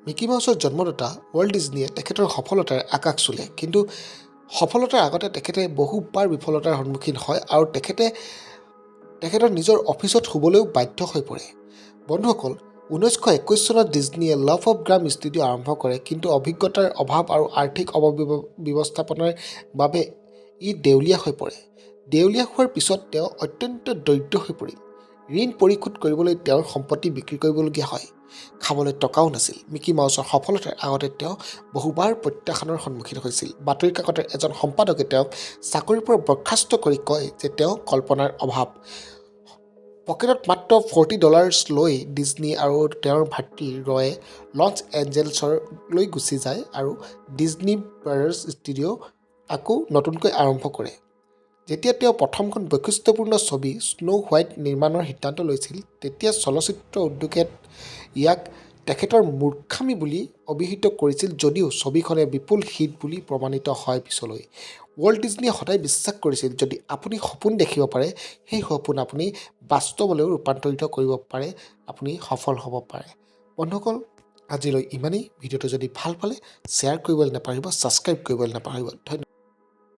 Mickey মাউছৰ জন্মদাতা Walt ডিজনীয়ে তেখেতৰ সফলতাৰে আকাশ চুলে। কিন্তু সফলতাৰ আগতে তেখেতে বহুবাৰ বিফলতাৰ সন্মুখীন হয় আৰু তেখেতে তেখেতৰ নিজৰ অফিচত শুবলৈও বাধ্য হৈ পৰে। বন্ধুসকল, 1921 চনত ডিজনীয়ে লথৰপ গ্ৰাম ষ্টুডিঅ' আৰম্ভ কৰে। কিন্তু অভিজ্ঞতাৰ অভাৱ আৰু আৰ্থিক অব্যৱস্থাপনাৰ বাবে ই দেউলীয়া হৈ পৰে। দেউলীয়া হোৱাৰ পিছত তেওঁ অত্যন্ত দৰিদ্ৰ হৈ পৰিল। ঋণ পৰিশোধ কৰিবলৈ তেওঁৰ সম্পত্তি বিক্ৰী কৰিবলগীয়া হয়। খাবলৈ টকাও নাছিল। মিকি মাউছৰ সফলতাৰ আগতে তেওঁ বহুবাৰ প্ৰত্যাখ্যানৰ সন্মুখীন হৈছিল। বাতৰি কাকতৰ এজন সম্পাদকে তেওঁক চাকৰিৰ পৰা বৰ্খাস্ত কৰি কয় যে তেওঁ কল্পনাৰ অভাৱ। পকেটত মাত্ৰ $40 লৈ ডিজনী আৰু তেওঁৰ ভাতৃ ৰয়ে লছ এঞ্জেলছলৈ গুচি যায় আৰু ডিজনী ব্ৰাদাৰ্ছ ষ্টুডিঅ' আকৌ নতুনকৈ আৰম্ভ কৰে। যেতিয়া তেওঁ প্ৰথমখন বৈশিষ্ট্যপূৰ্ণ ছবি স্ন' হোৱাইট নিৰ্মাণৰ সিদ্ধান্ত লৈছিল, তেতিয়া চলচ্চিত্ৰ উদ্যোগে ইয়াক তেখেতৰ মূৰ্খামি বুলি অভিহিত কৰিছিল যদিও ছবিখনে বিপুল হিট বুলি প্ৰমাণিত হয় পিছলৈ। ৱাল্ট ডিজনীয়ে সদায় বিশ্বাস কৰিছিল, যদি আপুনি সপোন দেখিব পাৰে, সেই সপোন আপুনি বাস্তৱলৈও ৰূপান্তৰিত কৰিব পাৰে, আপুনি সফল হ'ব পাৰে। বন্ধুসকল, আজিলৈ ইমানেই। ভিডিঅ'টো যদি ভাল পালে, শ্বেয়াৰ কৰিবলৈ নাপাহৰিব, ছাবস্ক্ৰাইব কৰিবলৈ নাপাহৰিব। ধন্যবাদ।